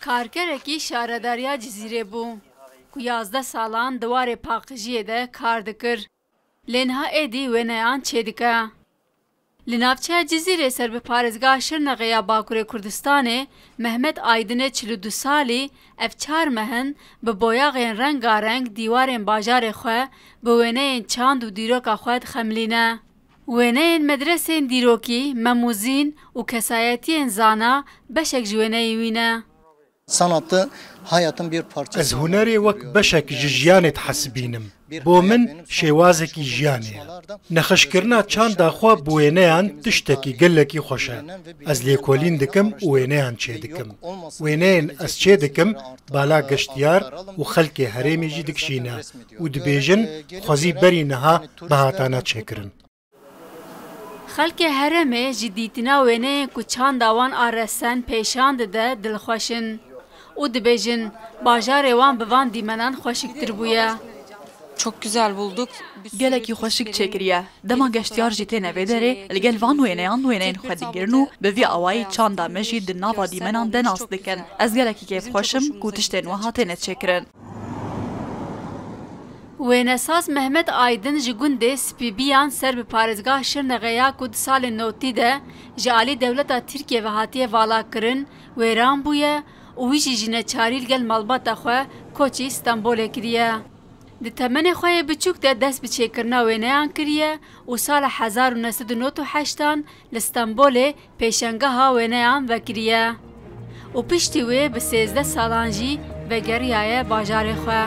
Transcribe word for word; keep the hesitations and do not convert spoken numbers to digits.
Karkerekî Şaredariya Cizîrê bû, ku yazdeh salan di warê paqijiyê de kar dikir. Lê niha êdî wêneyan çêdike. Li navçeya Cizîrê ser bi parêzgeha Şirnexê ya Bakurê Kurdistanê, Mehmet Aydinê çil û du salî, ev çar meh in bi boyaxên rengareng dîwarên bajarê xwe bi wêneyên çand û dîroka xwe dixemilîne. Wêneyên medresên dîrokî, memûzîn û kesayetiyên zana beşek ji wêneyên wî ne. Sanatı hayatın bir parçası. Ez hunerê wek beşek ji jiyanê dihesibînim. Bo min şêwazekî jiyanê ye. Nexişkirina çanda xwe bi wêneyan tiştekî gelekî xweş e. Ez lêkolîn dikim û wêneyan çêdikim. Wêneyên ez çêdikim, bala geştiyar û xelkê herêmê jî dikişîne û dibêjin, xwezî berî niha bihatane çêkirin. Xelkê herêmê ji dîtina wêneyên ku çanda wan a resen pêşan dide dilxweş in û dibêjin, bajarê wan bi van dîmenan xweşiktir bûye. Çok güzel bulduk. Gelekî xweşik çêkiriye. Dema geştiyar jî têne vê derê, li gel van wêneyan wêneyên xwe digirin û bi vî awayî çanda me jî di nava dîmenan de nas dikin. Ez gelekî kêfxweş im ku tiştên wiha têne çêkirin. Wênesaz Mehmet Aydin ji gundê Spîbiyan ser bi parêzgeha Şirnexê ya ku di salên notî de ji alî dewleta Tirkiyê ve hatiye valakirin, wêran bûye û wî jî ji neçarî li gel malbata xwe koçî Stenbolê kiriye. Di temenê xwe yê biçûk de dest bi çêkirina wêneyan kiriye û sala hezar û neh sed û nod û heştan li Stenbolê pêşengeha wêneyan vekiriye û piştî wê bi sêzdeh salan jî vegeriyaye bajarê xwe.